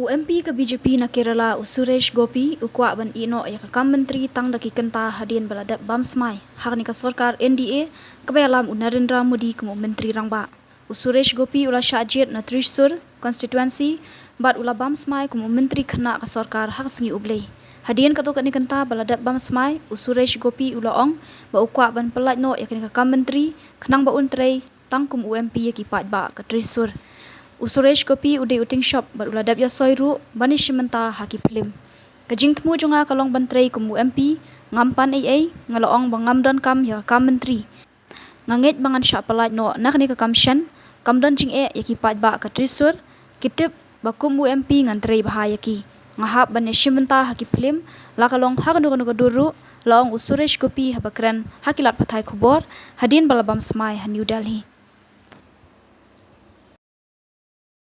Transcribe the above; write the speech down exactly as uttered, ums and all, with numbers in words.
U MP ka BJP na Kerala, u Suresh Gopi, u kwah ban ïehnoh ïa ka kam myntri tang da ki kynta hadien ba la dep bam smai ha kane ka sorkar NDA kaba ïalam u Narendra Modi kum u Myntri Rangbah. U Suresh Gopi u la shah jied na Thrissur constituency bad u la bam smai kum u Myntri Khynnah ka sorkar ha ka sngi U Blei. Hadien katto katne kynta ba la dep bam smai, u Suresh Gopi u la ong ba u kwah ban pyllait noh ïa kane ka kam myntri khnang ba un trei tang kum u MP ïa ki paidbah ka Thrissur. U Suresh Gopi u dei u tyngshop bad u la dep ïasoi ruh ban ïashim bynta ha ki phlim. Ka jingthmu jong nga ka long ban trei kum u MP, ngam pan ei ei, nga la ong ba ngam donkam ïa ka kam myntri. Nga ngeit ba ngan shah pyllait noh na kane ka kam shen, kam don jingeh ïa ki paidbah ka Thrissur, ki tip ba kum u MP ngan trei bha ïa ki. Nga hap ban ïashim bynta ha ki phlim, la ka long ha kano kano ka dur ruh, la ong u Suresh Gopi haba kren ha ki lad pathai khubor hadien ba la bam smai ha New Delhi.